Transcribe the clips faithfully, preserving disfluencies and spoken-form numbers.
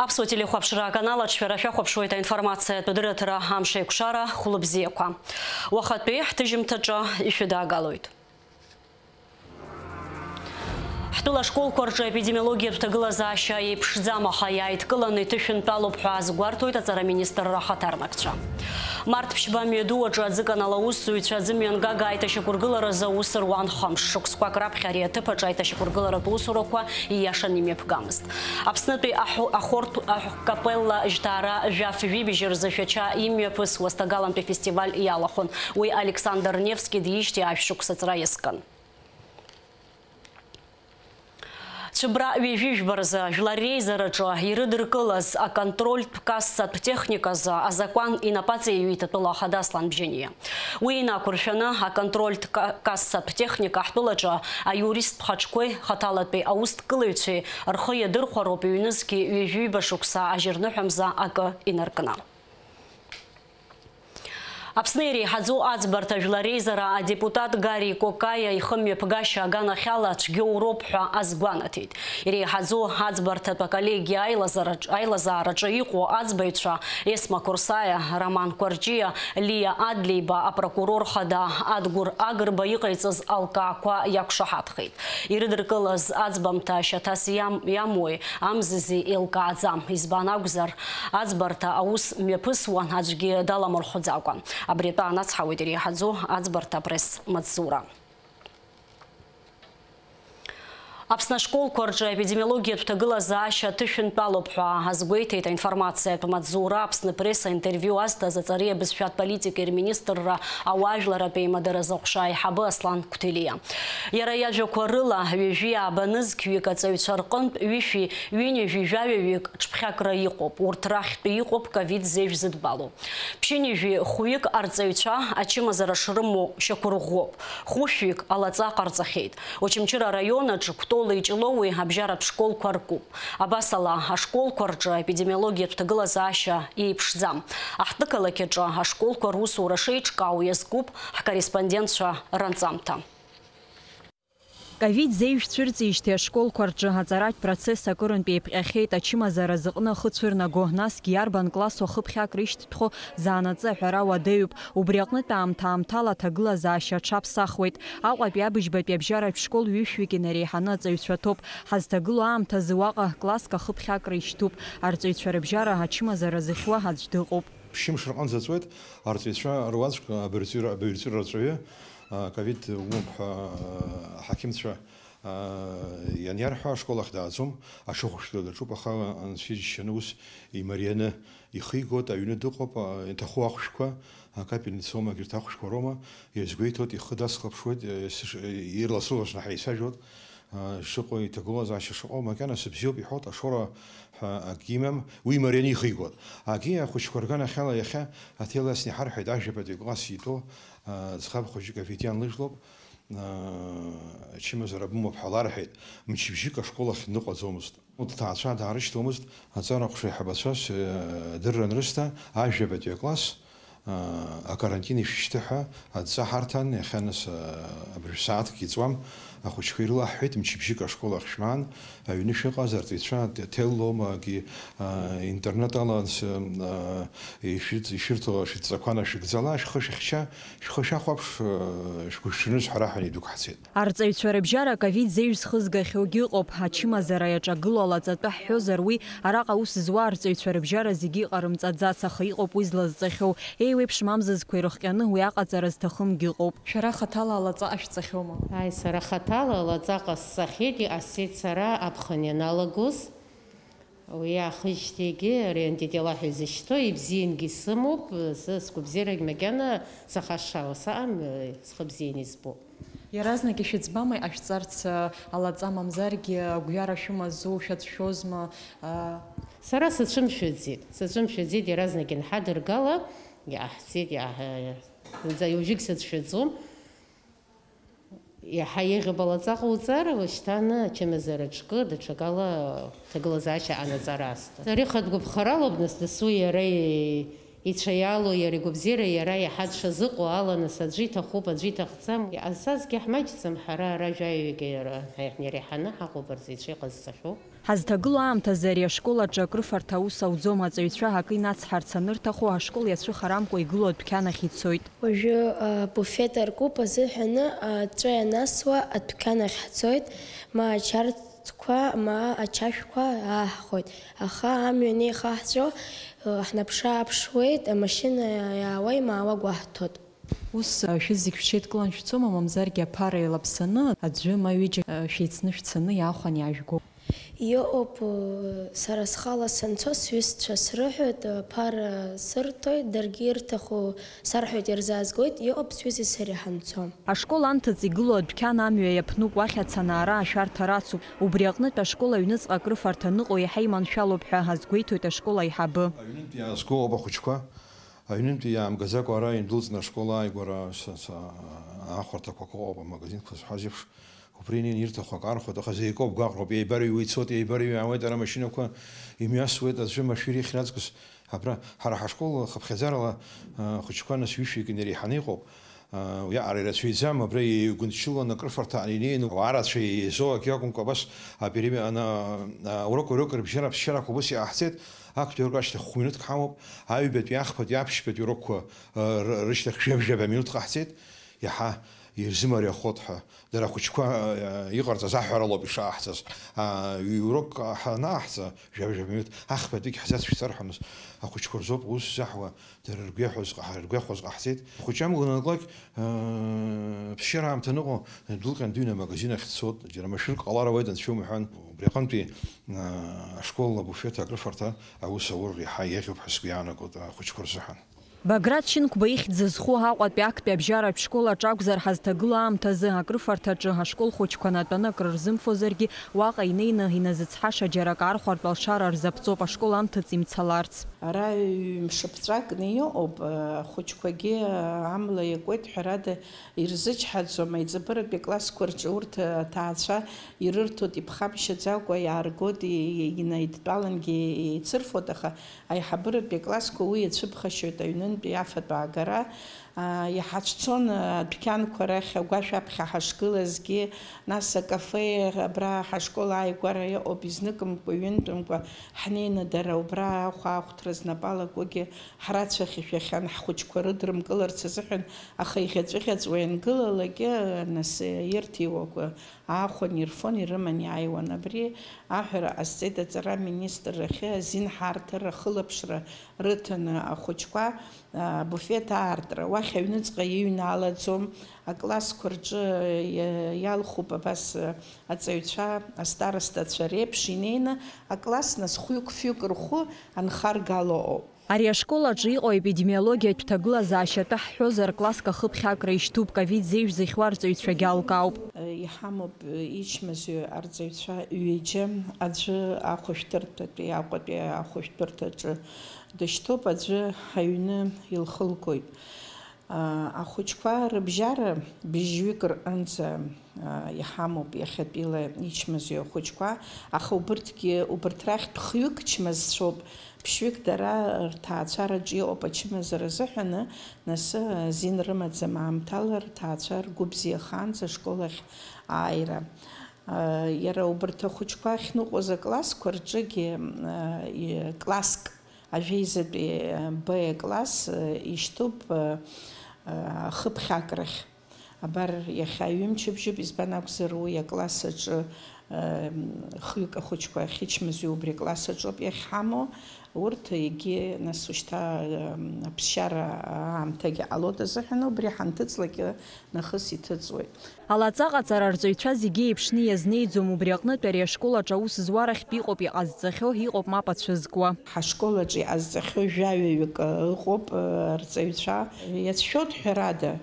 Аԥсуа телехәаԥшра аканал аҿы шәара шәахәаԥшуеит аинформациатә адырраҭара Амш еиқәшара, хәлыбзиақәа. Уахатәи ҳҭыжьымҭаҿы ишәыдаагалоит. Ҳтәыла ашколқәа рҿы аепидемиологиатә ҭагылазаашьа еиԥшӡам, аха иааидкыланы иҭышәынтәалоуп ҳәа азгәарҭоит аҵара министрра ахаҭарнакцәа. Март ԥшьба мҩаду аҿы аӡыканал аусзуҩцәа аӡымҩангага аиҭашьақәыргыларазы аус руан хымш. Шықәсқәак раԥхьа ари аҭыԥ аҿы аиҭашьақәыргыларатә усурақәа ииашаны имҩаԥгамызт. Аԥснытәи аҳу-, ахортә, аҳ-, капелла жьҭаара жәаф жәибжь рзы Шәача имҩаԥысуаз ҭагалантәи фестиваль иалахәын. Уи Александр Невски диижьҭеи ашә шықәса ҵра иазкын. Цәыбра ҩажәи жәба рзы Жәлар реизараҿы ирыдыркылаз аконтрольтә кассатә техниказы азакәан инапаҵаиҩит атәыла ахада Аслан Бжьаниа. Уи инақәыршәаны аконтрольтә ка-, кассатә техника ҳтәылаҿы аиуристтә хаҿқәеи хаҭалатәи аусҭкылаҩцәеи рхы иадырхәароуп ҩнызқьи ҩажәи ҩба шықәса ажьырныҳәамза акы инаркны. Аԥсны иреиҳаӡоу аӡбарҭа Жәлар реизара адепутат Гари Кокаиа ихымҩаԥгашьа аганахьала цәгьоуроуп ҳәа азгәанаҭеит. Иреиҳаӡоу аӡбарҭатә аколлегиа аилазараҿ-, аилазаараҿы иҟоу аӡбаҩцәа Есма Курсаиа, Роман Кәарҷиа, Лиа Адлеиба апрокурор хада Адгәыр Агрба иҟаиҵаз алкаақәа иақәшаҳаҭхеит. Ирыдыркылаз аӡбамҭа шьаҭас иам-, иамои амзызи еилкааӡам. Избан акәзар, аӡбарҭа аус мҩаԥысуан аӡәгьы даламырхәӡакәа. Абри атәы аанацҳауеит иреиҳаӡоу аӡбарҭа апресс-маҵзура. Аԥсны ашколқәа рҿы аепидемиологиатә ҭагылазаашьа ҭышәынтәалоуп ҳәа азгәеиҭеит аинформациатә маҵзура Аԥсны Пресс аинтервиу азҭаз аҵареи абызшәатә политикеи рминистрра ауаажәларратә еимадаразы аҟәша аиҳабы Аслан Қәҭелиа. Иара иажәақәа рыла, ҩажәи ааба нызқьҩык аҵаҩцәа рҟынтә ҩышәи ҩынҩажәи жәаҩаҩык ҽԥхьакра иҟоуп, урҭ рахьтә иҟоуп ковид зежә зыдбало. Ԥшьынҩажәи хәҩык арҵаҩцәа ачымазара шрымоу шьақәырӷәӷәоуп, хәышәҩык алаҵа ҟарҵахьеит. Очамчыра араион аҿы Кәтоли Ҷлоуи абжьаратә школқәа ркуп. Абасала, ашколқәа рҿы аепидемиологиатә ҭагылазаашьа еиԥшӡам. Аҳҭнықалақь аҿы ашколқәа русура шеиҿкаау иазкуп ҳкорреспондентцәа ранҵамҭа. Ковид зежә цәырҵижьҭеи ашколқәа рҿы аҵаратә процесс акырынтә еиԥҟьахьеит, ачымазара зыҟны ахы цәырнаго, насгьы иарбан классу ахыԥхьак рышьҭ ҭәхо заанаҵы аҳәара уадаҩуп. Убри аҟнытә аамҭа-аамҭала аҭагылазаашьа аҽаԥсахуеит. Аҟәатәи абыжьбатәи абжьаратә школ ҩышәҩык инареиҳаны аҵаҩцәа ҭоуп. Ҳазҭагылоу аамҭазы уаҟа класск ахыԥхьакра ишьҭуп. Арҵаҩцәа рыбжьара ачымазара зыхьуа аӡә дыҟоуп. Ԥшьымш рҟынӡа ҵуеит, арҵаҩцәа руаӡәк абаҩрҵәыра, абаҩрҵәыра рҵаҩы, а, ковид умоуп ҳәа, а, аҳақьымцәа, а, ианиарҳәа, ашкол ахь дааӡом, аҽыхәышәтәра даҿуп, аха анцәа иџьшьаны ус имарианы ихигоит, аҩны дыҟоуп, а, иҭаху ахәшәқәа, а, капельница роума, егьырҭ ахәшәқәа роума, иазгәеиҭоит, ихы дацлаԥшуеит, е, сыш-, е, ирласу-ласны ҳаицәажәоит, а, шыҟоу, иҭагылазаашьа шыҟоу, макьана сыбзиоуп иҳәоит, ашоура ҳәа акгьы имам, уи марианы ихигоит. Агьи ахәыҷқәа рганахьала иахьа аҭел асны иҳарҳәеит, ажәабатәи класс итәоу, а, ӡӷаб хәыҷык Авитиан лыжәлоуп, а, ачымазара бымоуп ҳәа ларҳәеит, мчыбжьык ашкол ахь дныҟәаӡомызт. Урҭ ҭаацәа даарышьҭуамызт, аҵара ҟәша аиҳабацәа, э, адырра анрысҭа, ажәабатәи акласс, а, акарантин ишәышьҭы ҳәа адҵа ҳарҭан, иахьа нас, а, абыржә сааҭк иҵуам, ахәыҷқәа ирылаҳҳәеит, мчыбжьык ашкол ахь шәмаан, аҩны шәыҟаз, арҵаҩцәа, т-, ҭеллома, акгьы, а, интернет ала анс, а, ишәыц-, ишәырҭо шәыдҵақәа нашәыгӡала, шәхы шәыхьча, шәхы шәахәаԥш, а, шәгәышҽаныз ҳәа раҳәаны идәықәҳҵеит. Арҵаҩцәа рыбжьара ковид зежә зхызгахьоугьы ыҟоуп. Ачымазара иаҿагылоу алаҵатәы ҳҳәозар, уи араҟа аус зуа арҵаҩцәа рыбжьара зегьы иҟарымҵаӡац, аха иҟоуп уи злазҵахьоу. Еиуеиԥшым амзызқәа ирыхҟьаны уи аҟаҵара зҭахымгьы ыҟоуп. Шәара хаҭала алаҵа ҟашәҵахьоума? Ааи, сара хаҭала алаҵа ҟасҵахьеит, иҟасҵеит сара аԥхын ианалагоз. Уи аахижьҭеигьы ари антитела ҳәа изышьҭоу ибзиангьы исымоуп, сара сгәабзиарагь макьана сахашшаауа саҟам, схы бзианы избо. Иаразнак ишәыӡбама иҟашәҵарц, алаҵа мамзаргьы агәҩара шәымазу, шәацәшәозма? Сара сацәымшәаӡеит, сацәымшәаӡеит, иаразнак инҳадыргала, иааҳҵеит, иааҳ-, уажәыгь сацәшәаӡом. Иаҳа еиӷьуп алаҵа ҟауҵар, уашьҭан ачымазара ҿкы, даҽакала ҭагылазаашьа анаҵара асҭа. Ари хатә гәаԥхаралоуп, нас, дасу иара и-, ицәа иалоу, иара игәабзиара иара иаҳа дшазыҟоу ала, нас, аӡәы иҭахуп, аӡәы иҭахӡам. Иҟазҵазгьы ҳмаҷӡам, ҳара ара жәаҩагьы иара ҳа иреиҳаны ҳаҟоуп арҵаҩцәа иҟазҵахьоу. Ҳазҭагылоу аамҭазы ари ашкол аҿы акрыфарҭа аус ауӡом, аҵаҩцәа акы инацҳарц анырҭаху, ашкол иацәыхарамкәа игылоу адәқьан ахь ицоит. Уажәы, а, буфет аркуп азыҳәаны, аҵәа ианасуа адәқьан ахь ҳцоит, ма ачарҭқәа, ма ачашәқәа ааҳхоит. Аха амҩа анеихаҳҵәо, а, ҳнаԥшы-ааԥшуеит, амашьына иаауа-имаауа гәаҳҭоит. Ус, а, шәызегь шәҽеидкыланы шәцома, мамзаргьы аԥара еилаԥсаны, аӡәы ма ҩыџьа, а, шәеицны шәцаны иаахәан иаажәго? Иҟоуп, сара схала санцо, сҩызцәа срыҳәоит, аԥара сырҭоит, даргьы ирҭаху сарҳәоит, ирзаазгоит, иҟоуп сҩызеи сареи ҳанцо. Ашкол анҭыҵ игылоу адәқьан амҩа иаԥнуп, уахь ацанаара ашәарҭа рацуп. Убри аҟнытә ашкол аҩныҵҟа акрыфарҭа аныҟоу иаҳа иманшәалоуп ҳәа азгәеиҭоит ашкол аиҳабы. Аҩнынтә иаазго ауп ахәыҷқәа. Аҩнынтәи иаамгаӡакәа ара индәылҵны ашкол ааигәара са, са, аахәарҭақәак ыҟоуп, амагазинқәа зҳәаз еиԥш, убри инеины ирҭаху акы архәоит, аха зегь акоуп, гәаҟроуп, еибарыҩуа ицоит, еибарыҩаауеит, ара амашьынақәа имҩасуеит, аӡәы машәыр ихьыр аҵкыс, абра, ҳара ҳашкол хыԥхьаӡарала, а, хәыҷқәа нас ҩышәҩык инареиҳаны иҟоуп, а, уиаҟара ирацәаҩӡам, абра еигәынчылан акрыфарҭа инеины, ауаа рацәа еизо акы акәымкәа, абас апериме-, ана-, а, урок, урок рыбжьара аԥсшьарақәа убас иҟаҳҵеит, актәи урок ашьҭахь хә-минуҭк ҳамоуп, аҩбатәи, ахԥатәи, аԥшьбатәи урокқәа, а, р-, рышьҭахь жәабжь-ҩба минуҭк ҟаҳҵеит, иаҳа ирзымариахоит ҳәа, дара ахәыҷқәа, а, иҟарҵаз аҳәаралоуп ишааҳҵаз. А, ҩ-, урок ҳанааҳҵа, жәабжь-ҩба минуҭ, ахԥатәигь ҳзацәшәҵар ҳәа нас, ахәыҷқәа рзоуп ус заҳуа, дара ргәы иаҳәоз ҟаҳ-, ргәы иахәоз ҟаҳҵеит. Ахәыҷы амгәа анаклак, а, ԥсшьара аамҭа аныҟоу, дәылҟьан дыҩны амагазин ахь дцот, џьара машәырк ҟалар ауеит анцәа умҳәан. Убри аҟынтәи, а, ашкол абуфеҭ акрыфарҭа аус аур иаҳа еиӷьуп ҳәа сгәы иаанагоит ахәыҷқәа рзыҳәан. Баграт Шьынқәба ихьӡ зызху Аҟәатәи актәи абжьаратә школ аҿы акәзар, ҳазҭагылоу аамҭазы акрыфарҭаҿы ашкол хәыҷқәа натәаны акры рзымфозаргьы, уаҟа инеины иназыцҳаша џьарак аархәартә алшара рзаԥҵоуп, ашкол анҭыҵ имцаларц. Ара ҩ-мшаԥҵәакны иҟоуп, ахәыҷқәагьы амла иакуеит, ҳәарада, ирзычҳаӡом, аиҵбыратәи аклассқәа рҿы урҭ аҭаацәа ирырҭоит, иԥхамшьаӡакәа иааргоит, и-, и-, инаидтәалангьы еицырфоит, аха аиҳабыратәи аклассқәа уи иацәыԥхашьоит аҩнынтәи афатә аагара. А, иҳацәцон адәқьанқәа рахь, агәашә аԥхьа ҳашгылазгьы, нас акафе абра ҳашкол ааигәара иҟоуп, изныкымкәа, ҩынтәымкәа ҳнеины дара убра ахәаахәҭра знапы алакугьы ҳрацәахьшәахьан, ҳхәыҷқәа рыдрымкыларц азыҳәан, аха иӷьаҵәыӷьаҵәуа иангылалакгьы, нас ирҭиуақәа аахәан ирфон, ирыман иааиуан. Абри аҳәара ҟасҵеит аҵара аминистррахьы азин ҳарҭар ахылаԥшра рыҭаны ахәыҷқәа, а, буфеҭ аартра. Уахь аҩныҵҟа иҩналаӡом, аклассқәа рҿы иа-, иалхуп абас, а, аҵаҩцәа, астаростацәа реиԥш инеины акласс нас хәҩык-фҩык рхәы анхаргало ауп. Ари ашкол аҿы иҟоу аепидемиологиатә ҭагылазаашьа атәы ҳҳәозар, класск ахыԥхьакра ишьҭуп, ковид зеижә зыхьуа арҵаҩцәагьы алкаауп. Иҳамоуп ичмазаҩ арҵаҩцәа ҩыџьа, аӡәы ахәышәтәырҭатәи, Аҟәатәи ахәышәтәырҭаҿы дышьҭоуп, аӡәы аҩны илхылгоит. Ахәыҷқәа рыбжьара быжьҩык рҟынӡа иҳамоуп иахьатәила ичмазаҩ ахәыҷқәа, аха убырҭгьы, убырҭ рахьтә хҩык чмазцәоуп, ԥшьҩык дара рҭаацәараҿы иҟоуп ачымазара азыҳәаны, нас азин рымаӡам аамҭала рҭаацәа ргәы бзиахаанӡа ашкол ахь ааира. Иара убырҭ ахәыҷқәа ахьныҟәоз аклассқәа рҿыгьы, класск ажәеизатәи Б класс ишьҭоуп ахыԥхьакрахь. Абар, иахьа ҩымчыбжьуп, избан акәзар, уи акласс аҿы, хҩык ахәыҷқәа ахьычмазаҩу убри акласс аҿоуп иахьҳамоу. Урҭ егьи, нас, ушьҭа, аԥсшьара аамҭагьы ҟалоит азыҳәан, убри ҳанҭыҵлак нахыс иҭыҵуеит. Алаҵаҟаҵара арҵаҩцәа зегьы еиԥшны иазнеиӡом, убри аҟнытә ари ашкол аҿы аус зуа рахьтә иҟоуп иҟазҵахьоу, иҟоуп мап ацәызкуа. Ҳашкол аҿы иҟазҵахьоу жәаҩаҩык ыҟоуп, арҵаҩцәа. Иацәшәоит, ҳәарада.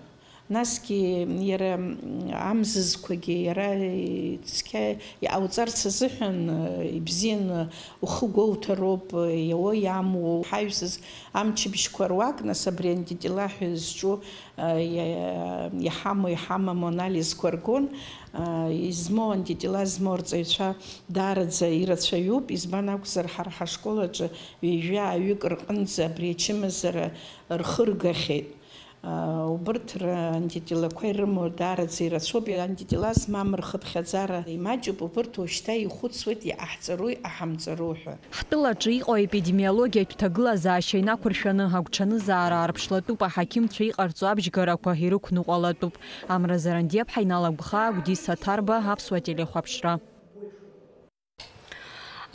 Насгьы иара, м, амзызқәагьы иара, э, цқьа иҟауҵарц азыҳәан, э, ибзианы ухы гәоуҭароуп, э, иауа иамуоу. Ҳаҩсыз амчыбжьқәа руак, нас, абри антитела ҳәа зҿу, э, иа-, иҳамоу, иҳамаму анализқәа ргон, э, измоу, антитела змоу арҵаҩцәа даараӡа ирацәаҩуп, избан акәзар, ҳара ҳашкол аҿы ҩажәа аҩык рҟынӡа абри ачымазара рхыргахьеит. Убырҭ ра-, антитилақәа ирымоу даараӡа ирацәоуп, антитила змам рхыԥхьаӡара имаҷуп, убырҭ уажәшьҭа ихәыцуеит, иҟаҳҵару, иҟаҳамҵару ҳәа. Ҳтәылаҿы иҟоу аепидемиологиатә ҭагылазаашьа инақәыршәаны агәҽанызаара аарԥшлатәуп, аҳақьымцәа иҟарҵо абжьгарақәа ирықәныҟәалатәуп. Амра Зарандиаԥҳа, Инал Агәхаа, Гәдиса Ҭарба, Аԥсуа телехәаԥшра.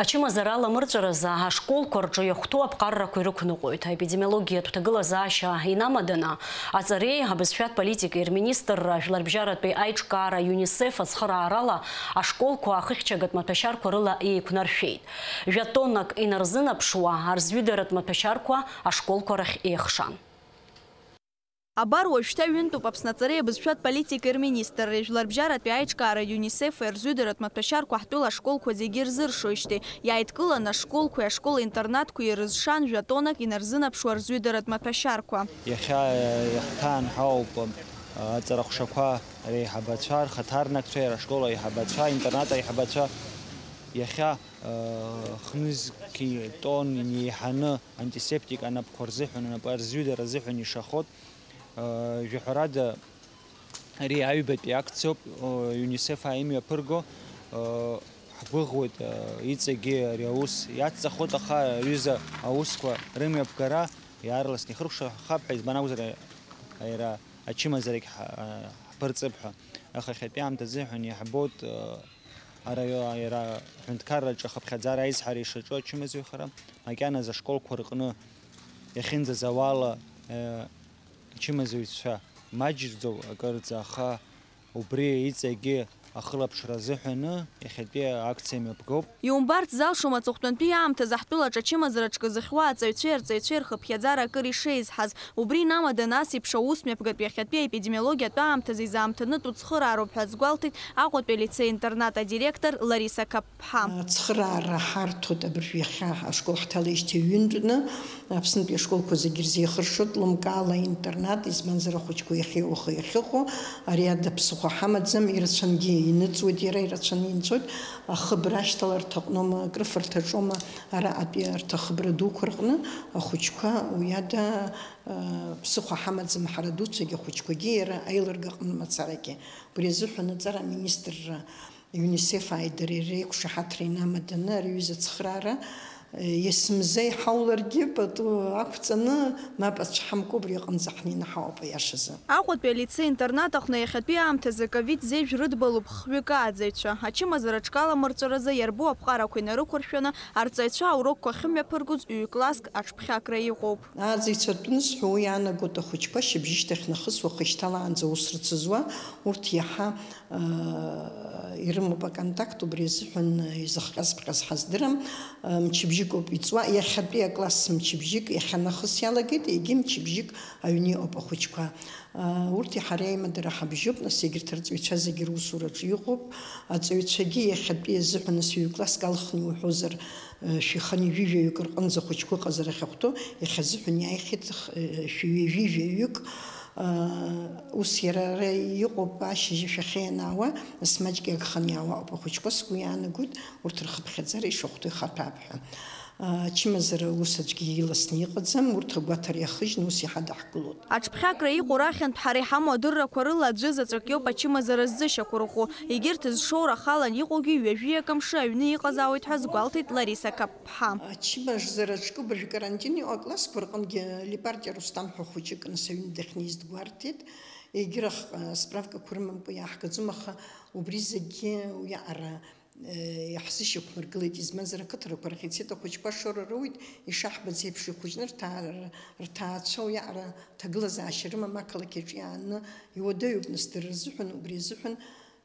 Ачымазара аламырҵәаразы ашколқәа рҿы иахәҭоу аԥҟаррақәа ирықәныҟәоит. Аепидемиологиатә ҭагылазаашьа инамаданы, аҵареи абызшәатә политикеи рминистрра жәларбжьаратәи аиҿкаара ЮНИСЕФ ацхыраарала ашколқәа ахыхьчагатә маҭәашьарқәа рыла еиқәнаршәеит. Жәа-тоннак инарзынаԥшуа арзҩыдаратә маҭәашьарқәа ашколқәа рахь еихшан. Абар уажәшьҭа ҩынтәуп Аԥсны аҵареи абызшәатә политикеи рминистрреи жәларбжьаратәи аиҿкаара ЮНИСЕФ-и арзҩыдаратә маҭәашьарқәа ҳтәыла ашколқәа зегьы ирзыршоижьҭеи, иааидкыланы ашколқәеи ашкол-интернатқәеи ирызшан жәа-тоннак инарзынаԥшуа арзҩыдаратә маҭәашьарқәа. Иахьа, э, иаҳҭаанҳауп, э, аҵарахәшақәа реиҳабацәа, рхаҭарнакцәа, иара ашкол аиҳабацәа, аинтернат аиҳабацәа. Иахьа, э, хнызқьи тонн инеиҳаны антисептик анапқәа рзыҳәан, анапы арзҩыдара азыҳәан ишахоит. Э, жәаҳәарада, ари аҩбатәи акциоуп, э, ЮНИСЕФ-аа имҩаԥырго, э, ҳгәыӷуеит, э, иҵегьы ари аус иацҵахоит, аха аҩыза аусқәа рымҩаԥгара иаарласны ихыркәшахап ҳәа, избан акәзар, иара ачымазарагь ҳ-, ҳԥырҵып ҳәа. Аха иахьатәи аамҭазыҳәан иаҳбоит, э, араио-, иара аҳәынҭқарраҿы ахыԥхьаӡара аизҳара ишаҿу ачымазаҩхара, макьаназы ашколқәа рҟны иахьынӡазауала, э, ачымазаҩцәа маҷӡоу акырӡа, аха убри иҵегьы ахылаԥшра азыҳәаны иахьатәи акциа мҩаԥгоуп. Иумбарц залшом аҵыхәтәантәи аамҭазы ҳтәылаҿы ачымазара ҿкы зыхьуа аҵаҩцәеи арҵаҩцәеи рхыԥхьаӡара акыр ишеизҳаз. Убри инамаданы ас еиԥш аус мҩаԥгатә иахьатәи аепидемиологиатә аамҭазы изаамҭанытә цхыраароуп ҳәа азгәалҭеит Аҟәатәи алицеи-интернат адиректор Лариса Қапԥҳа. Ацхыраара ҳарҭоит абыржә иахьа ашкол ҳҭалеижьҭеи ҩынтәны. Аԥснытәи ашколқәа зегьы ирзеихыршоит, лымкаала интернат, избанзар ахәыҷқәа иахьеиуахо иахьыҟоу, ари ада ԥсыхәа ҳамаӡам, ирацәангьы иныҵуеит, иара ирацәаны инҵәоит, ахыбра ашьҭаларҭа аҟноума, акрыфарҭаҿоума, араҟатәи арҭ ахыбра дуқәа рҟны ахәыҷқәа уи ада, э, ԥсыхәа ҳамаӡам, ҳара дуцәагьы ахәыҷқәагьы иара аилырга аҟны мацарагьы. Убри азыҳәан аҵара аминистрра ЮНИСЕФ-ааи дареи реиқәшаҳаҭра инамаданы ари аҩыза ацхыраара, э, есымза иҳауларгьы пату ақәҵаны, мап ацәҳамкәа убри аҟынӡа ҳнеины ҳауп аиашазы. Аҟәатәи алицеи-интернат аҟны иахьатәи аамҭазы ковид зежә рыдбалоуп хҩык ааӡаҩцәа. Ачымазара ҿкаламырҵәаразы иарбоу аԥҟарақәа инарықәыршәаны, арҵаҩцәа аурокқәа ахьымҩаԥыргоз ҩ-класск аҽԥхьакра иҟоуп. Ааӡаҩцәа ртәы анысҳәо, уи иаанагоит ахәыҷқәа шьыбжьышьҭахь нахыс уахышьҭалаанӡа аус рцызуа, урҭ иаҳа ирымоуп аконтакт, убри азыҳәан изыхҟьаз-ԥҟьаз ҳаздырам. Мчыбжьыкоуп иҵуа, иахьатәи акласс мчыбжьык, иахьанахыс иалагеит, егьи мчыбжьык аҩны иҟоуп ахәыҷқәа. Урҭи ҳареи аимадара ҳабжьоуп, нас егьырҭ арҵаҩцәа зегьы русураҿы иҟоуп. Аҵаҩцәагьы иахьатәи азыҳәан, нас ҩ-класск алхны иуҳәозар, шәи хынҩажәи жәаҩык рҟынӡа ахәыҷқәа ыҟазар ахьахәҭоу, иахьазыҳәан иааихьеит х-, шәи ҩажәи жәаҩык. Ус иара ара иҟоуп, ашьыжь ашәахьа ианаауа, нас маҷк иагханы иаауа ауп ахәыҷқәа, сгәы иаанагоит, урҭ рхыԥхьаӡара ишахәҭоу ихаҭәаап ҳәа. Ачымазара ус аӡәгьы иласны иҟаӡам, урҭ агәаҭара иахыжьны ус иҳадаҳкылоит. Аҽԥхьакра иҟоу рахьынтә ҳара иҳамоу адыррақәа рыла аӡәы заҵәык иоуп ачымазара ззышьақәырӷәӷәо, егьырҭ зшоура ахалан иҟоугьы ҩажәи акы мшы аҩны иҟазаауеит ҳәа азгәалҭеит Лариса Қапԥҳа. Ачымазара ҿкы абыржә карантин иҟоу аклассқәа рҟынгьы Липартиа Русҭам ҳәа хәыҷык нас аҩны дахьнеиз дгәарҭеит. Егьырахь, э, справкақәа рымамкәа иааҳгаӡом, аха убри зегьы уиаҟара, э, иаҳзышьақәмыргылеит, измазар ақыҭарақәа рахь ицеит ахәыҷқәа ашоура роуеит, ишаҳбац еиԥш ихәыҷны рҭаа-, рҭаацәа уиаҟара ҭагылазаашьа рымам ақалақь аҿы иааны иуадаҩуп, нас дара рзыҳәан, убри азыҳәан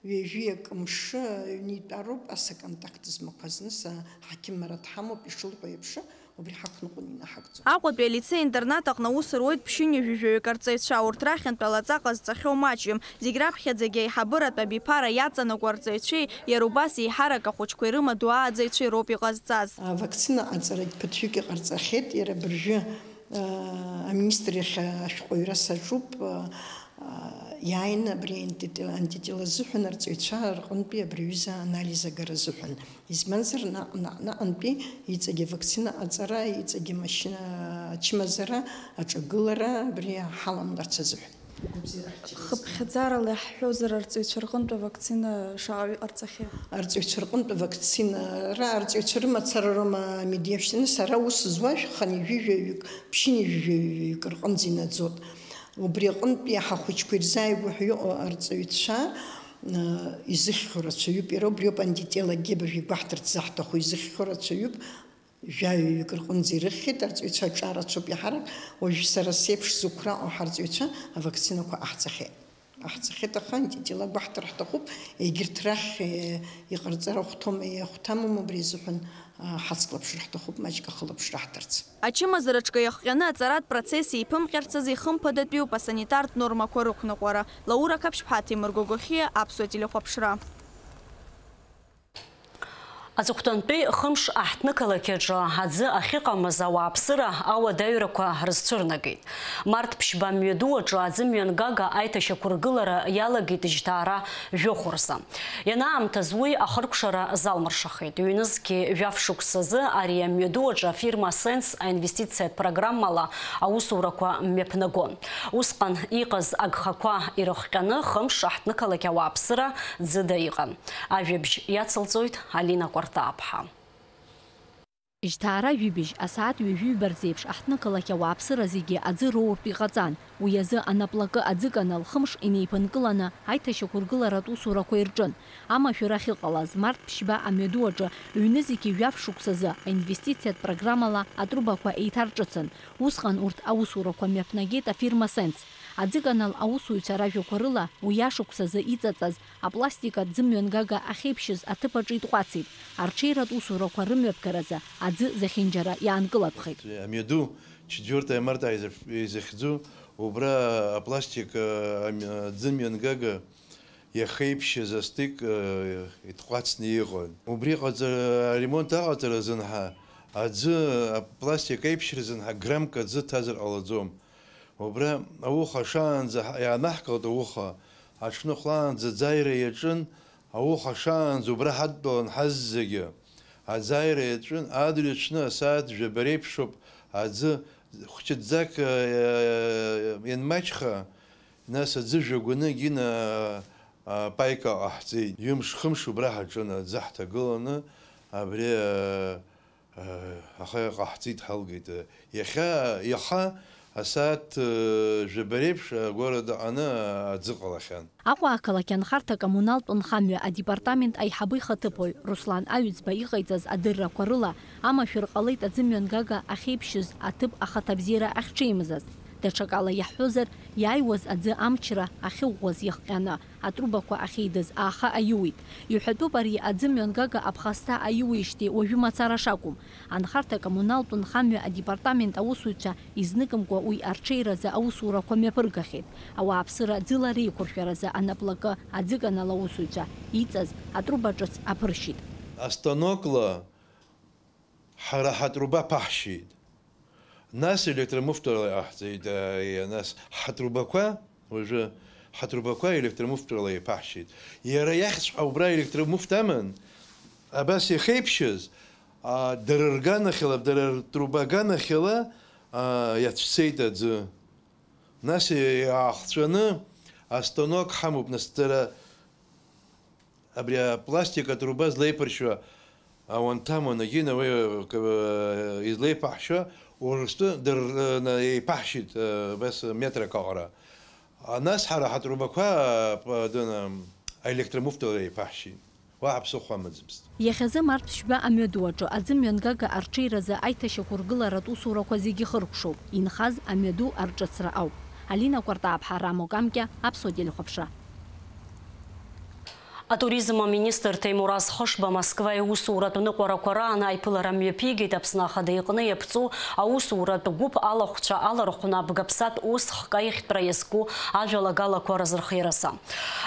ҩажәи акы мшы аҩны итәароуп, ас аконтакт змақәаз, нас аҳақьыммара дҳамоуп, ишылҳәо еиԥш, убри ҳақәныҟәон инаҳагӡо. Аҟәатәи алицеи-интернат аҟны аус руеит ԥшьынҩажәи жәаҩык арҵаҩцәа, урҭ рахьынтә алаҵа ҟазҵахьоу маҷҩым. Зегь раԥхьаӡагьы аиҳабыратә абиԥара иаҵанакуа арҵаҩцәеи иара убас еиҳарак ахәыҷқәа ирымадоу ааӡаҩцәеи роуп иҟазҵаз. Авакцина аҵарагь ԥыҭҩык иҟарҵахьеит, иара абыржәы, а, аминистр иахь ашәҟәыҩҩра саҿуп, а, а, Иааины абри антитела, антитела азыҳәан арҵаҩцәа рҟынтәи абри аҩыза анализ агара азыҳәан. Избанзар, наҟ-, наҟ-, наҟ-, наҟ-, наҟ-, наҟ-, иҵегьы авакцина аҟаҵара, иҵегьы машьына ачымазара, аҿагылара абри ҳаламларц азыҳәан. Хыԥхьаӡарала иаҳҳәозар, арҵаҩцәа рҟынтә авакцина шаҟаҩы ҟарҵахьеи? Арҵаҩцәа рҟынтә авакцинара, арҵаҩцәа рымацара роума амедиа шьҭаны, сара ус зуа жәханижәижәаҩык, ԥшьынижәижәаҩык рҟынӡа инаӡоит. Убри аҟынтәи ҳахәыҷқәа ирзааигәоу ҳәа иҟоу арҵаҩцәа, э, изыхьхьоу рацәаҩуп. Иара убриоуп антителагьы абыржәы игәаҳҭарц заҳҭаху, изыхьхьоу рацәаҩуп. Жәаҩаҩык рҟынӡа ирыхьхьеит, арҵаҩцәа аҿарацәоуп иаҳарак. Уажәы сара сеиԥш зықәраҟоу ҳарҵаҩцәа авакцинақәа ҟаҳҵахьеит. Ҟаҳҵахьеит, аха антитела гәаҳҭар ҳҭахуп, егьырҭ рахь, э, иҟарҵар ахәҭоума, иахәҭамым, убри азыҳәан, а, ҳацклаԥшыр ҳҭахуп, маҷк ахылаԥшра ҳҭарц. Ачымазараҿгьы иахҟьаны аҵаратә процесс еиԥымҟьарц азы ихымԥадатәиуп асанитартә нормақәа рықәныҟәара. Лаура Қаԥшьԥҳа, Ҭемыр Гогохиа, Аԥсуа телехәаԥшра. Аҵыхәтәантәи хымш аҳҭнықалақь аҿы аӡы ахьыҟамыз ауааԥсыра ауадаҩрақәа рызцәырнагеит. Март ԥшьба амҩаду аҿы аӡы мҩангага аиҭашьақәыргылара иалагеит жьҭаара жәохә рзы. Ианаамҭаз уи ахыркәшара залмыршахеит. Ҩнызқьи жәаф шықәсазы ари амҩаду аҿы афирма Сенс аинвестициатә программала аусурақәа мҩаԥнагон. Усҟан иҟаз агхақәа ирыхҟьаны хымш аҳҭнықалақь ауааԥсыра ӡыда иҟан. Ажәабжь иацылҵоит Алина Кәартааԥҳа. Жьҭаара жәибжь асааҭ ҩажәи жәба рзеиԥш аҳҭнықалақь ауааԥсыра зегьы аӡы роуртә иҟаҵан. Уи азы анаплакы аӡыканал хымш инеиԥынкыланы аиҭашьақәыргыларатә усурақәа ирҿын. Амашәыр ахьыҟалаз март ԥшьба амҩаду аҿы ҩнызқьи жәаф шықәсазы аинвестициатә программала атрубақәа еиҭарҿыцын. Усҟан урҭ аусурақәа мҩаԥнагеит афирма Сенс. Аӡыканал аусуҩцәа ражәақәа рыла, уи ашықәсазы иҵаҵаз апластик аӡы мҩангага ахьеиԥшьыз аҭыԥ аҿы итҟәацит, арҽеиратә усурақәа рымҩаԥгаразы аӡы зехьынџьара иаанкылатәхеит. Амҩаду четвёртое марта изыхьӡу, убра апластик, э, амҩ-, аӡы мҩангага иахеиԥшьыз астык, э, итҟәацны иҟан. Убри ҟаҵара, аремонт аҟаҵара азын ҳа аӡы, апластик аиԥшьра азын ҳа граммк аӡы ҭазар ҟалаӡом. Убра ауха шаанӡа ҳа-, иаанаҳкылт ауха, аҽны хәлаанӡа аӡаҩра иаҿын, ауха шаанӡа убра ҳадтәалан ҳаззегьы. Аӡаҩра иаҿын, адырҩаҽны асааҭ жәаба реиԥшоуп аӡы хәҷыӡӡак, э, ианмаҷха, нас аӡы жәагәаны Гина, а, паика ҟаҳҵеит. Ҩымш-хымш убра ҳаҿын, аӡы ҳҭагыланы, абри, а, а, аха иҟаҳҵеит ҳалгеит. Иахьа, иаха асааҭ, а, жәаба реиԥш агәара даҟаны аӡы ҟалахьан. Аҟәа ақалақь анхарҭа-коммуналтә нхамҩа адепартамент аиҳабы ихаҭыԥуаҩ Руслан Аҩӡба иҟаиҵаз адыррақәа рыла, амашәыр ҟалеит аӡы мҩангага ахьеиԥшьыз аҭыԥ ахаҭабзиара ахьҽеимзаз. Даҽакала иаҳҳәозар, иааиуаз аӡы амчра ахьыӷәӷәаз иахҟьаны, атрубақәа ахьеидыз ааха аиуит. Иҳәатәуп ари аӡы мҩангага аԥхасҭа аиуеижьҭеи уажәы мацара шакәым. Анхарҭа-коммуналтә нхамҩа адепартамент аусуҩцәа изныкымкәа уи арҽеиразы аусурақәа мҩаԥыргахьеит. Ауааԥсыра ӡыла реиқәыршәаразы анаплакы аӡыканал аусуҩцәа иҵаз атруба ҿыц аԥыршьит. Астанокла ҳара ҳатруба ԥаҳшьеит. Нас електромуфтәала иҟаҳҵеит, а, нас ҳатрубақәа, уажәы ҳатрубақәа електромуфтәала иԥаҳшьеит. Иара иахьҵәҟьа убра електромуфт аман, абас иахеиԥшьыз, а, дара рганахьала, дара ртруба аганахьала, а, иацәцеит аӡы. Нас иаахҵәаны астанок ҳамоуп, нас дара абри апластик атруба злеиԥыршьуа ауанҭам уанагьина уи, э, излеиԥаҳшьо Урыстәы дыр-, э, на-, еиԥаҳшьит, э, абас метрак аҟара. А, нас ҳара ҳатрубақәа, э, п-, дын, э, аелектромуфтала еиԥаҳшьит. Уаҳа ԥсыхәа амаӡамызт. Иахьазы март ԥшьба амҩаду аҿы аӡы мҩангага арҽеиразы аиҭашьақәыргыларатә усурақәа зегьы хыркәшоуп, инхаз амҩаду арҿыцра ауп. Алина Кәартааԥҳа, Рамо Камкьа, Аԥсуа телехәаԥшра. Атуризм аминистр Ҭемураз Хышба Москва иусуратә ныҟәарақәа раан аиԥылара мҩаԥигеит. Аԥсны Ахада иҟны иаԥҵоу аусуратә гәыԥ алахәцәа алархәны абгаԥсатә ус хкы аиӷьтәра иазку ажәалагалақәа рзырхиаразы.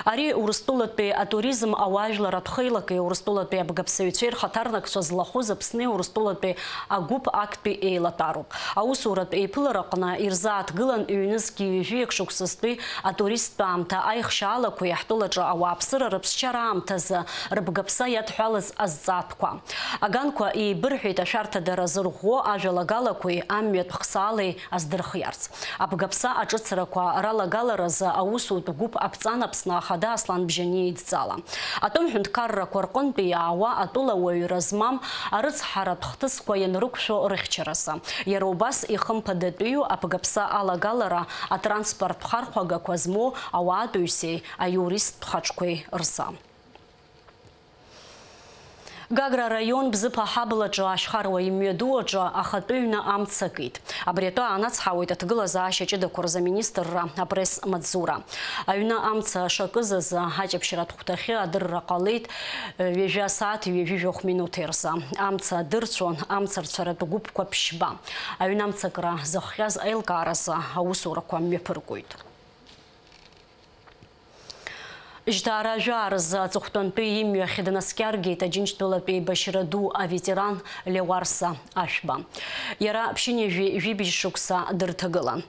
Ари Урыстәылатәи атуризм ауаажәларратә хеилакеи Урыстәылатәи абгаԥсаҩцәеи рхаҭарнакцәа злахәыз Аԥсни Урыстәылатәи агәыԥ актәи еилатәароуп. Аусуратә еиԥылараҟны ирзааҭгылан ҩнызқьи ҩажәи акы шықәсазтәи атуристтә аамҭа аихшьаалақәеи ҳтәылаҿы ауааԥсыра рыԥсшьара аамҭазы рыбгаԥса иадҳәалаз азҵаатәқәа. Аганқәа еибырҳәеит ашәарҭадара зырӷәӷәо ажәалагалақәеи амҩатә хсаалеи аздырхиарц. Абгаԥса аҿыцрақәа ралагаларазы аусутә гәыԥ аԥҵан Аԥсны Ахада Аслан Бжьаниа идҵала. Атәым ҳәынҭқаррақәа рҟынтәи иаауа атәыла уаҩра змам арыцҳаратә хҭысқәа ианрықәшәо рыхьчаразы, иара убас ихымԥадатәиу абгаԥса алагалара атранспорттә хархәагақәа змоу ауаатәыҩсеи аиуристтә хаҿқәеи рзы. Гагра араион Бзыԥа аҳаблаҿы ашьхаруа имҩаду аҿы ахатәы ҩны амца акит. Абри атәы аанацҳауеит аҭагылазаашьа ҷыдақәа рзы аминистрра апресс-маҵзура. Аҩны амца шакыз азы аҷаԥшьратә хәҭахьы адырра ҟалеит ҩажәа сааҭи ҩажәи жәохә минуҭи рзы. Амца адырцәон амцарцәаратә гәыԥқәа ԥшьба. Аҩны амцакра зыхҟьаз аилкааразы аусурақәа мҩаԥыргоит. Жьҭаара жәаа рзы аҵыхәтәантәи имҩахь днаскьаргеит Аџьынџьтәылатәи еибашьра ду аветеран Леуарса Ашәба. Иара ԥшьынҩажәи жәибжь шықәса дырҭагылан.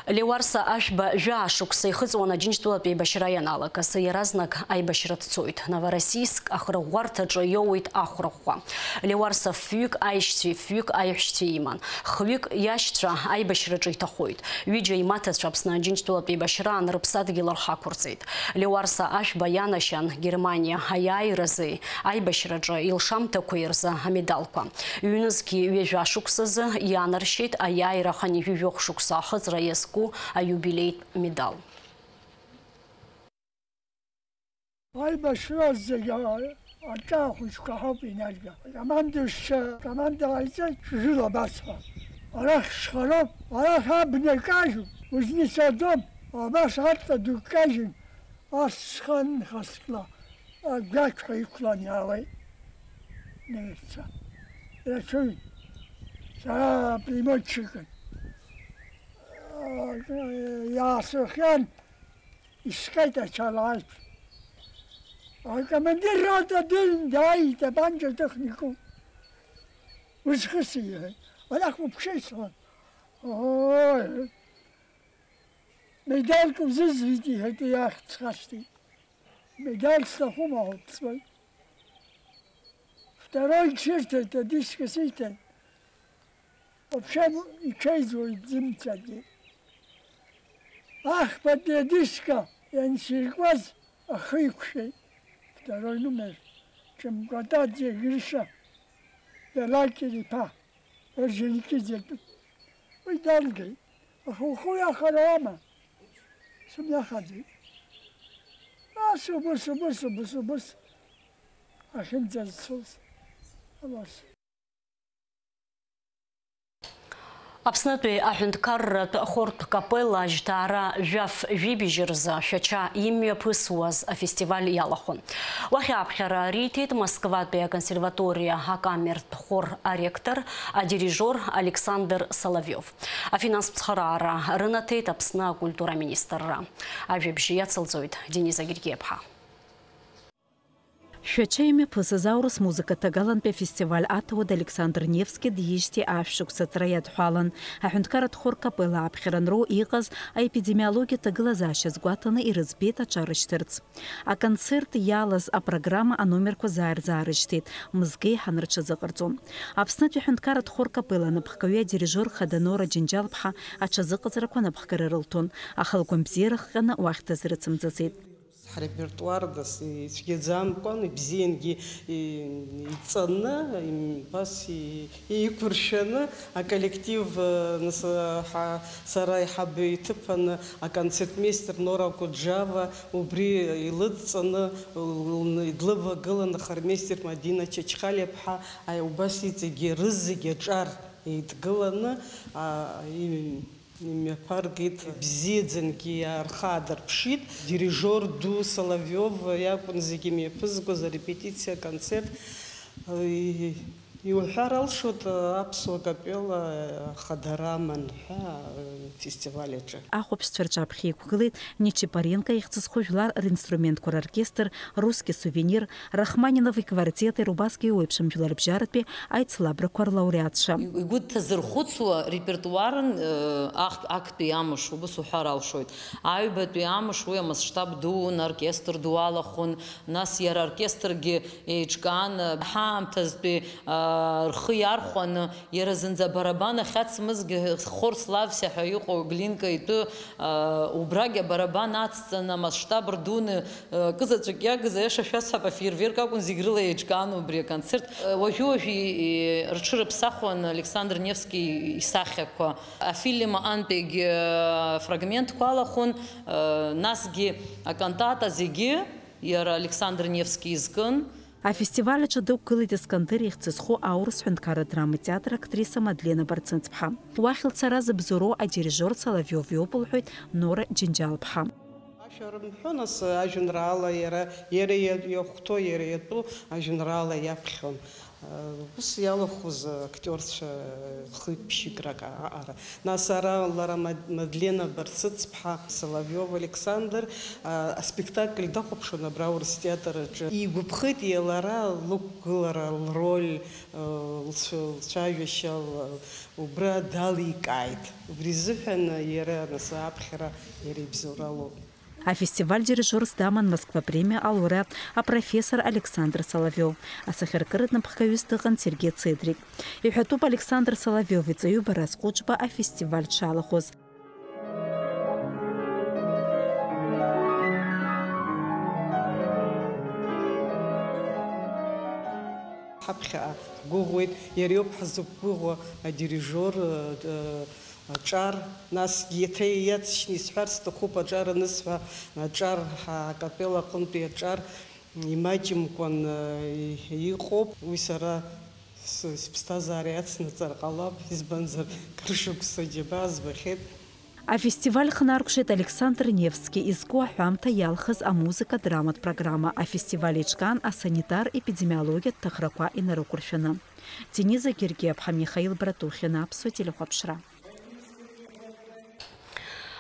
Леуарса Ашәба жәаа шықәса ихыҵуан Аџьынџьтәылатәи еибашьра ианалагаз, иаразнак аибашьра дцоит. Новороссийск ахырӷәӷәарҭаҿы иоуеит ахәра ӷәӷәа. Леуарса фҩык аишьцәеи фҩык аиҳәшьцәеи иман. Хҩык иашьцәа аибашьраҿы иҭахоит. Ҩыџьа имаҭацәа Аԥсны Аџьынџьтәылатә еибашьраан рыԥсадгьыл рхы ақәырҵеит. Леуарса Ашәба ианашьан Германиа аиааиразы аибашьраҿы илшамҭақәеи рзы амедалқәа. Ҩнызқьи ҩажәа шықәсазы ианаршьеит аиааира хынҩажәи жәохә шықәса ахыҵра иазку аиубилеитә медал. Аибашьра зегьы аҿа ахәыҷқәа ҳауп инаргахьоу. Командиршьа команда ҟаиҵеит, шәжәыла абас ҳәа. Арахь схароуп, арахь абна кажьуп, узни саӡом, абас аҵа ду кажьын, ас сханхаскла, агәақьҳәа иқәлан иаауеит. Немеццәа. Рацәаҩын. Сара пулеметчикын. Иаасырхиан, Искеит ачалааит. Акомандир рота дын дааит, итапанча техникум. Узхысит, иҳәеит. Арахь уԥшеит, сҳәан. Ой, медальк узызҩит, иҳәеит, уи ахьӡ схашҭит. Медаль сҭахума ҳәа сҳәеит. Второй чирҭеит, адискы сиҭеит. Вообще иҽеиӡоу иӡымцагьы. Ахԥатәи адискы иансиркуаз ахы иқәшәеит. Второй номер. Ҷымкәатаӡе Гриша, Иалакьыр иԥа, Орџьоникиӡетәи. Уи далгеит. Аха ухы уиахар ауама? Сымҩахаӡеит. Ас убыс, убыс, убыс, убыс. Ахьынӡазцоз. Абас. Аԥснытәи аҳәынҭқарратә хортә капелла Жьҭаара жәаф жәибжь рзы Шәача имҩаԥысуаз афестиваль иалахәын. Уахь ааԥхьара риҭеит Москватәи аконсерваториа акамертә хор аректор, адирижиор Александр Соловиов. Афинанстә цхыраара рынаҭеит Аԥсны акультура аминистрра. Ажәабжь иацылҵоит Дениза Гергиаԥҳа. Шәача имҩаԥысыз аурыс музыка ҭагалантәи афестиваль аҭауад Александр Невски диижьҭеи ашә шықәса аҵра иадҳәалан. Аҳәынҭқарратә хор капелла ааԥхьара анроу иҟаз аепидемиологиа ҭагылазаашьа азгәаҭаны ирыӡбеит аҽарышьҭырц. Аконцерт иалаз апрограмма аномерқәа заа-рзаарышьҭит, мызкы еиҳаны рҽазыҟарҵон. Аԥснытәи аҳәынҭқарратә хор капелла анапхгаҩы адирижиор хада Нора Џьынџьал-ԥҳа аҽазыҟаҵарақәа анапхгара рылҭон, аха лгәамбзиара ахҟьаны уахь дазрыцымҵаӡеит. Ҳрепертуар дас ицәгьаӡамкәан, ибзиангьы и-, иҵаны, им-, бас и-, еиқәыршәаны, аколлектив, э, нас, э, ҳа-, сара аиҳабы иҭыԥаны, аконцертмеистер Нора Куджава убри илыдҵаны, л-, длывагыланы, хормеистер Мадина Чачхалиаԥҳа, аи, убас иҵегьы, рызегьы аҿар еидгыланы, а, и-, Имҩаԥаргеит, бзиаӡангьы иаархаадырԥшит. Дирижиор ду Соловиов иакәын зегьы имҩаԥызгоз, арепетициа, аконцерт. И-, иуҳәар алшоит, аԥсуа капелла ахадара аман ҳәа афестиваль аҿы. Ахәаԥшцәа рҿаԥхьа иқәгылеит Нечипаренко ихьӡ зху жәлар ринструментқәа роркестр, Русский сувенир, Рахманинов иквартети, убасгьы еиуеиԥшым жәларбжьаратәи аицлабрақәа рлауреатцәа. Игәы дҭазырхәыцуа репертуарын, э, ахтә, актәи амш, убас уҳәар алшоит. Аҩбатәи амш уи амасштаб дуун, оркестр ду алахәын, нас иара аоркестргьы еиҿкаан, э, ҳаамҭазтәи, э, рхы иархәаны, иара зынӡа абарабан ахьацмызгьы, Хорс Лавсиа ҳәа иҟоу Глинка итәы, э, убрагь абарабан ацҵаны, амасштаб рдуны, Кызаҵәык иагыз, аиаша шәасҳәап, афейерверк акәын зегь рыла еиҿкааны убри аконцерт. Уажәы-уажәы, и-, рҽырыԥсахуан Александр Невски исахьақәа. Афильм аҟынтәигь, э, фрагментқәа алахәын, э, насгьы акантата зегьы иара Александр Невски изкын. Афестиваль аҿы дықәгылеит Искандер ихьӡ зху аурыс ҳәынҭқарра драматеатр актриса Мадлена Барцыцԥҳа. Уахь лцара зыбзоуроу адирижиор Соловиов иоуп, лҳәоит Нора Џьынџьал-ԥҳа. Ашәа рымҳәо, нас, ажәеинраала иара, иара иа-, иахәҭоу, иара иатәу ажәеинраала иаԥхьон. Ус иалахәыз актиорцәа хҩык-ԥшьҩык рак аҟара. Нас ара лара Мад-, Мадлена Барцыцԥҳа, Соловиов Александр, а, аспектакль дахәаԥшуан абра аурыс театр аҿы. Игәаԥхеит иа-, лара лықәгылара, лроль, а, лцәа-, лцәажәашьа, л-, Убра даликааит. Убри изыҳәан иара, нас, аԥхьара иара ибзоуралоуп. Афестиваль дирижиорс даман Москва премиа алауреат апрофессор Александр Соловиов. Асахьаркыратә напхгаҩыс дыҟан Сергеи Цедрик. Иҳәатәуп Александр Соловиов иҵаҩы Барас Ҟәыҿба афестиваль дшалахәыз. Ҳаԥхьаҟа ҳгәыӷуеит, иара иоуп ҳзықәгәыӷуа адирижиор, э, э, аҿар, насгьы еиҭа иаҵшьны исҳәар сҭахуп, аҿар анысҳәа, аҿар ҳа-, акапелла аҟынтәи аҿар имаҷымкәан, э, и-, иҟоуп. Уи сара с-, сыԥсҭазаара иацнаҵар ҟалап, избанзар, кыр шықәса џьабаа збахьеит. Афестиваль хнаркәшеит Александр Невски изку аҳәамҭа иалхыз амузыка-драматә программа. Афестиваль еиҿкаан асанитар-епидемиологиатә ҭахрақәа инарықәыршәаны. Дениза Гергиаԥҳа, Михаил Братухин, Аԥсуа телехәаԥшра.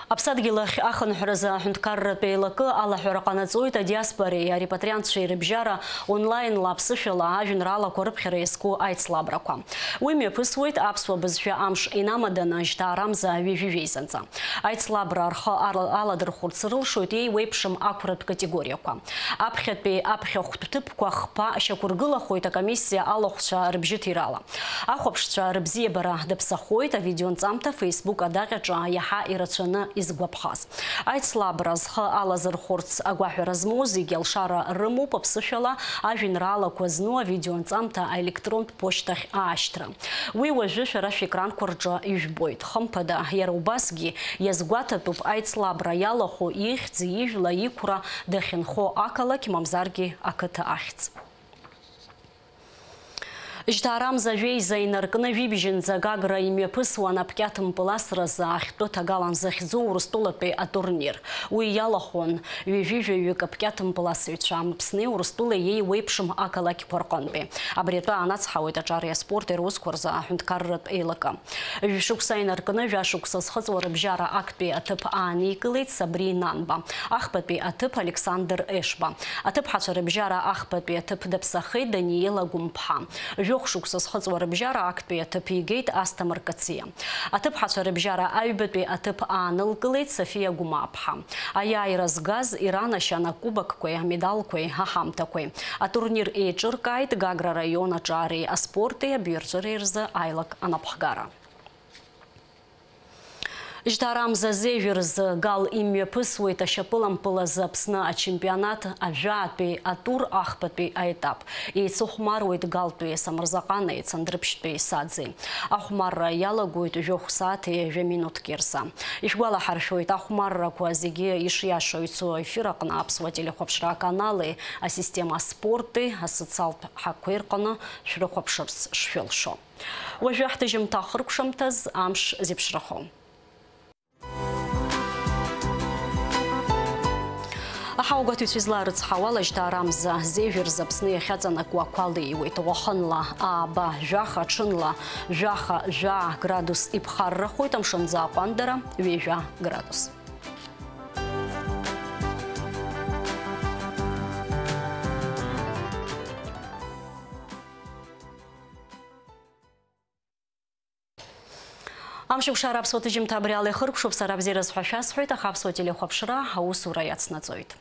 Аԥсадгьыл ахь ахынҳәразы аҳәынҭқарратә еилакы алаҳәара ҟанаҵоит адиаспореи арепатриантцәеи рыбжьара онлаинла аԥсышәала ажәеинраалақәа рыԥхьара иазку аицлабрақәа. Уи мҩаԥысуеит аԥсуа бызшәа амш инамаданы, жьҭаарамза ҩажәи жәеизанҵа. Аицлабра рхы ала-, аладырхәырц рылшоит еиуеиԥшым ақәратә категориақәа. Аԥхьатәи аԥхьахәтә ҭыԥқәа хԥа шьақәыргылахоит акомиссиа алахәцәа рыбжьыҭирала. Ахәаԥшцәа рыбзиабара даԥсахоит авидеонҵамҭа Facebook адаҟьаҿы иаҳа ирацәаны изгәаԥхаз. Аицлабра зхы алазырхәырц агәаҳәара змоу зегьы алшара рымоуп аԥсышәала ажәеинраалақәа зну авидеонҵамҭа аелектронтә ԥошьҭахь аашьҭра. Уи уажәы шәара шәекранқәа рҿы ижәбоит. Хымԥада, иара убасгьы иазгәаҭатәуп аицлабра иалахәу ихьӡ, ижәла, иқәра, дахьынхо ақалақь, мамзаргьы ақыҭа ахьӡ. Жьҭаарамза жәеиза инаркны жәибжьынӡа Гагра имҩаԥысуан аԥкьаҭ мпыласразы ахьтәы ҭагалан захьӡу Урыстәылатәи атурнир. Уи иалахәын ҩажәи жәаҩык аԥкьаҭ мпыласыҩцәа Аԥсни Урыстәылеи еиуеиԥшым ақалақьқәа рҟынтәи. Абри атәы аанацҳауеит аҿари аспорти русқәа рзы аҳәынҭқарратә еилакы. Ҩышықәса инаркны жәашықәса зхыҵуа рыбжьара актәи аҭыԥ ааникылеит Сабри Нанба, ахԥатәи аҭыԥ Александр Ешба. Аҭыԥҳацәа рыбжьара ахԥатәи аҭыԥ даԥсахеит Даниела Гәымԥҳа. Жәохә шықәса зхыҵуа рыбжьара актәи аҭыԥ игеит Асҭамыр Кациа. Аҭыԥҳацәа рыбжьара аҩбатәи аҭыԥ аанылкылеит Софиа Гәмаԥҳа. Аиааира згаз иранашьан акубокқәеи амедалқәеи аҳамҭақәеи. Атурнир еиҿыркааит Гагра раион аҿареи аспорти абаҩрҵәыреи рзы аилак анапхгара. Жьҭаарамза зежәа рзы Гал имҩаԥысуеит ашьапылампылазы Аԥсны ачемпионат ажәаатәи атур ахԥатәи аетап. Еицыхәмаруеит Галтәи Самырзаҟани Цандрыԥшьтәи Саӡи. Ахәмарра иалагоит жәохә сааҭи жәа минуҭки рзы. Ишәгәалаҳаршәоит, ахәмаррақәа зегьы ишиашоу ицо ефир аҟны аԥсуа телехәаԥшра аканали асистема спорти асоциалтә ҳаққәеи рҟны шәрыхәаԥшырц шшәылшо. Уажәы ҳҭыжьымҭа хыркәшамҭаз амш зеиԥшрахо. Ҳаугәаҭаҩцәа излаарыцҳауала, жьҭаарамза зежәа рзы Аԥсны иахьаҵанакуа ақәа леиуеит. Уахынла ааба, жәаха, ҽынла жәаха, жәаа градус иԥхаррахоит, амшынӡы аҟәандара ҩажәа градус. Амшеикәшара аԥсуа ҭыжьымҭа абри ала ихыркәшоуп, сара бзиараз ҳәа шәасҳәоит, аха аԥсуа телехәаԥшра аусура иацнаҵоит.